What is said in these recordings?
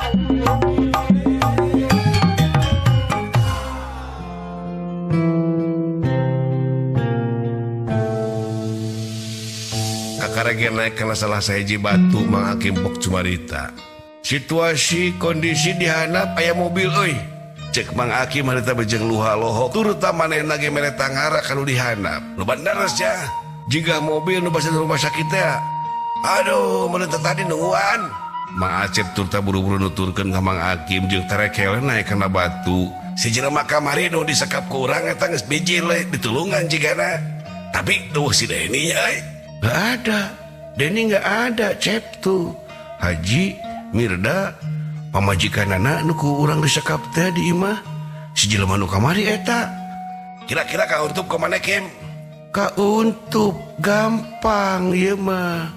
Kakarege naik kana salah sahiji batu Mang Akim pok cumarita. Situasi kondisi dihanap aya mobil euy. Cek Mang Akim harita bejeng luha lohok turta manehna ge mere tanghara kanu dihanap. Nu bener sia. Jiga mobil nu basa rumah sakit teh. Aduh, mun teh tadi nungguan. Mang Acep turta buru-buru nuturkeun ka Mang Akim jeung tarekele naik kana batu. Si jelema kamari nu disekap ku urang eta geus bijil we ditulungan jigana. Tapi tuh si Deni nya euy. Nggak ada. Deni nggak ada, Cep tuh. Haji Mirda pamajikanana nu ku urang disekap teh di imah. Si jelema nu kamari eta. Kira-kira kauntup ka mana Kim? Kauntup gampang ieu mah.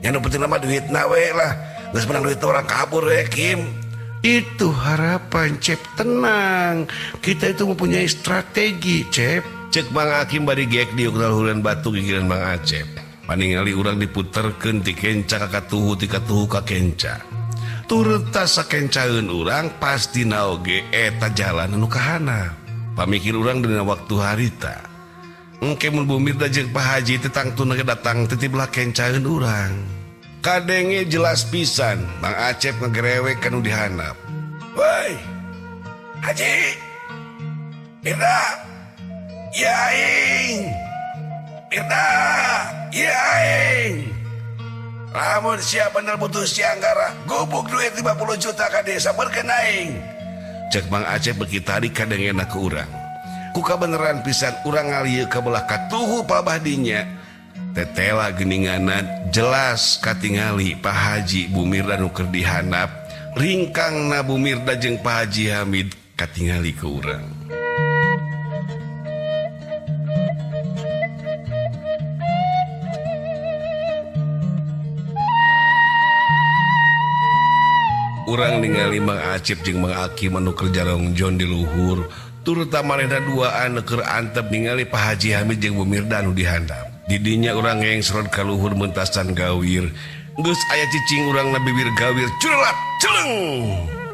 Yang nu penting mah duitna we lah. Geus menang duit orang kabur we Kim. Itu harapan Cep, tenang. Kita itu mempunyai strategi Cep. Cek Mang Akim bari geek diuk luhureun batu gigireun Mang Acep. Paningali urang diputerkeun ti kenca ka katuhu ti katuhu ka kenca. Turta sakencaeun urang pasti naoge eta jalan anu kahana. Pamikir urang dina waktu harita. Engke mun Bu Mirda jeung Pak Haji teh tangtuna ge datang teh ti belah kencaeun urang. Kadenge jelas pisan Mang Acep ngagerewek kanu dihanap. Woi Haji Mirda ya aing Mirda ya aing. Lamun sia bener butuh sia anggara gubuk duit 50 juta ka desa berkeun aing. Cek Mang Acep beuki tarik kadengena ku urang. Ku kabeneran pisan urang ngalieu ka belah katuhu pabahdinya. Tetela geuninganan jelas katingali Pak Haji Bu Mirda nu keur dihanap. Ringkangna Bu Mirda jeung Pak Haji Hamid katingali ku urang. Urang ningali Mang Acep jeung Mang Akim anu keur jarongjon di luhur, turta manehna duaan keur antep ningali Pak Haji Hamid jeung Bu Mirda anu dihandap. Didinya urang ngengserot ka luhur mentasan gawir. Geus aya cicing urang na bibir gawir curlat celeng.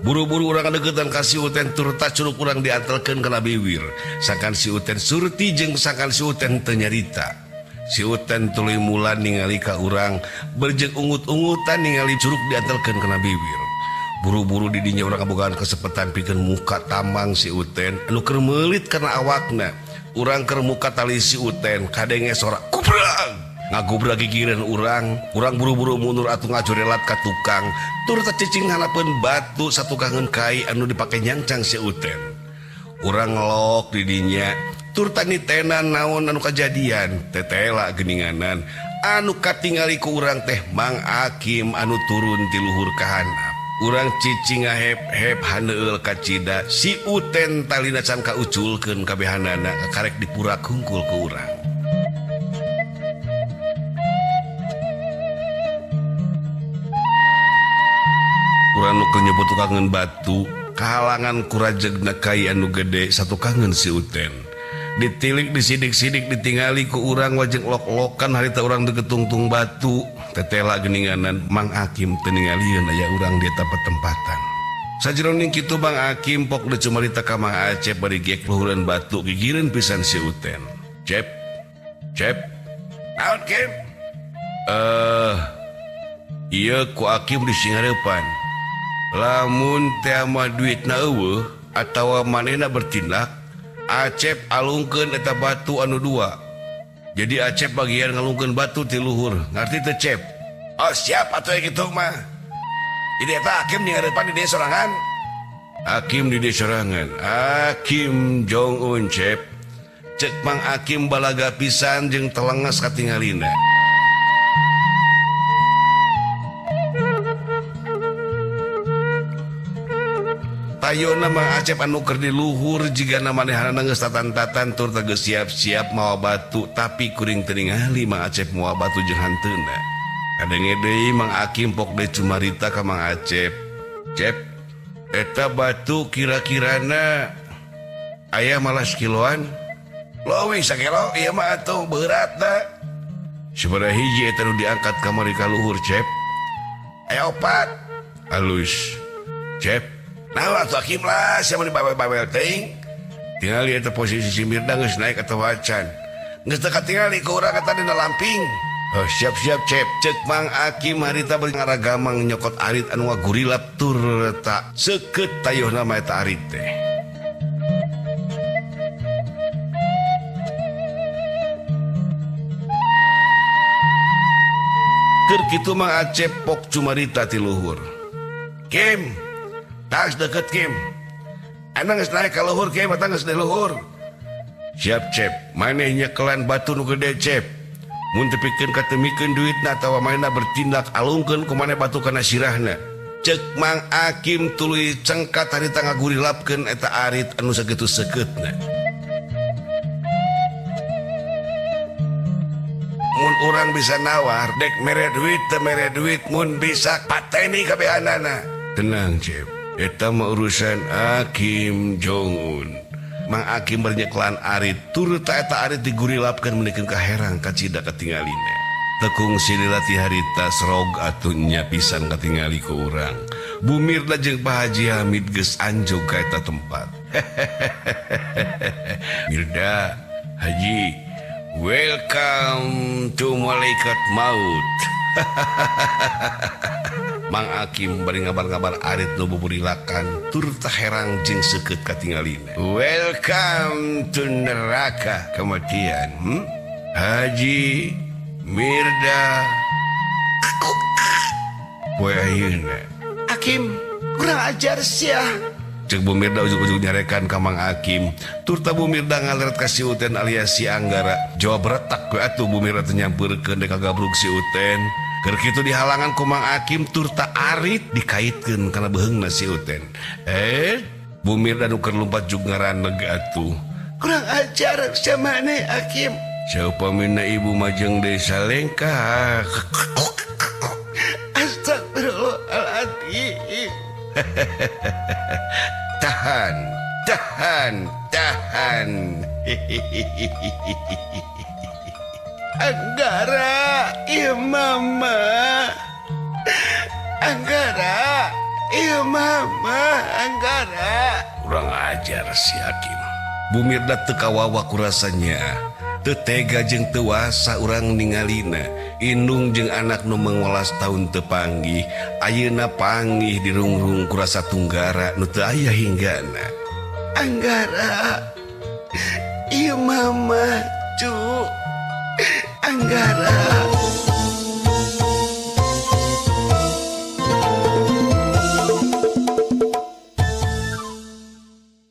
Buru-buru urang ngadeukeutan ka si Uten turta curug urang diantelkeun kana bibir. Sangkan si Uten surti jeung sangkan si Uten teu nyarita. Si Uten tuluy mula ningali ka urang berjeng ungut-ungutan ningali curug diantelkeun kana bibir. Buru-buru didinya urang kabogaan kesepetan pikeun muka tambang si Uten anu keur meulit kana awakna. Urang keur muka tali si Uten kadenge sora kubrang. Ngagubrak gigireun urang, urang buru-buru mundur atuh ngajorelat ka tukang. Tur tacicing hanapeun batu satukangeun kai anu dipake nyangcang si Uten. Urang ngelok didinya, tur tanitenan naon anu kajadian, tetela geuninganan anu katingali ku urang teh Mang Akim anu turun ti luhur ka handap. Urang cicing ngahep-hep haneul kacida si Uten talina can kauculkeun kabehanana kakarek dipurak hungkul ku urang. Urang nu keur nyebut tukangeun batu kahalangan ku rajegna kai anu gede satukangeun si Uten. Ditilik disidik-sidik ditingali ku urang wajeng lok-lokan harita urang deukeut tungtung batu. Tetela geuninganan Mang Akim teu ningalieun aya urang di eta patempatan. Sajeroning kitu Mang Akim pok deui cumarita ka Mang Acep bari geek luhureun batu gigireun pisan si Uten. Cep, Cep, naon Kim? Ieu ku Akim disingareupan. Lamun teh mah duitna eueuh atawa manehna bertindak, Acep alungkeun eta batu anu dua. Jadi Acep bagian ngalungkeun batu ti luhur, ngarti teu Cep? Oh siap atuh kitu mah. Jadi eta Akim nyareupan di desa sorangan. Akim di desa sorangan. Akim Jong Un Cep. Cek Mang Akim balaga pisan jeung telenges katingalina. Tayona Mang Acep anu keur di luhur jigana manehna geus tatan-tatan tur teh geus siap-siap mawa batu tapi kuring teu ningali Mang Acep mawa batu jeung hanteuna. Kadenge deui Mang Akim pok deui cumarita ka Mang Acep. Cep, eta batu kira-kirana aya malah sekiloan? Leuwih sakilo ieu mah atuh beuratna. Sabaraha hiji eta nu diangkat kamari ka luhur Cep? Aya opat. Alus. Cep nah atuh Akim lah sia mah dibawel-bawel teuing tingali eta posisi si Mirda geus naik atawa acan geus teu katingali ku urang eta dina lamping. Oh, siap-siap Cep cek Mang Akim harita bari ngaragamang nyokot arit anu ngagurilap tur tak seukeut tayuhna mah eta arit teh. Keur kitu Mang Acep pok cumarita ti luhur. Kim, tas deket Kim. Ana geus naik ka luhur Kim, eta geus di luhur. Siap Cep, maneh nyekelan batu nu gede Cep. Mun teu pikeun katemikeun duitna atawa manehna bertindak alungkeun ku maneh batu kana sirahna. Cek Mang Akim tuluy cengkat harita ngagurilapkeun eta arit anu sakitu seukeutna. Mun urang bisa nawar dek mere duit teu mere duit mun bisa pateni kabehanana. Tenang Cep, eta mah urusan Akim Jong Un. Mang Akim bernyeklan arit turut eta arit digurilapkeun meunikeun ka herang kacida katingalina. Tekung sililati harita serog atuh nya pisan katingali ku urang. Bu Mirda jeung Pak Haji Hamid geus anjog ka eta tempat. Mirda, Haji, welcome to malaikat maut. Mang Akim bari ngabar-ngabar arit nu buburilakan tur herang jeung seukeut katingalina. Welcome to neraka kematian. Haji Mirda poe ayeuna. Akim kurang ajar sia. Cek Bu Mirda ujug-ujug nyarekan ka Mang Akim. Tur ta Bu Mirda ngaleret ka si Uten alias si Anggara. Jawa beretak we atuh Bu Mirda teh nyampeurkeun dek kagabrug si Uten. Keur kitu dihalangan ku Mang Akim tur ta arit dikaitkeun kana beheungna si Uten. Bu Mirda nu keur lumpat jug ngaraneg atuh. Kurang ajar sia maneh Akim. Saupamina ibu majeng desa lengkah. Astagfirullahaladzim. Tahan, tahan, tahan. Anggara, iya mama. Anggara, iya mama, Anggara. Kurang ajar si Hakim. Bu Mirda teu kawawa ku rasanya. Teu tega jeung teu wasa urang ningalina. Indung jeung anak nu mengolas tahun teu panggih, ayeuna panggih dirungrung ku rasa tunggara nu teu aya hinggana. Anggara, iya mama, cu. Anggara.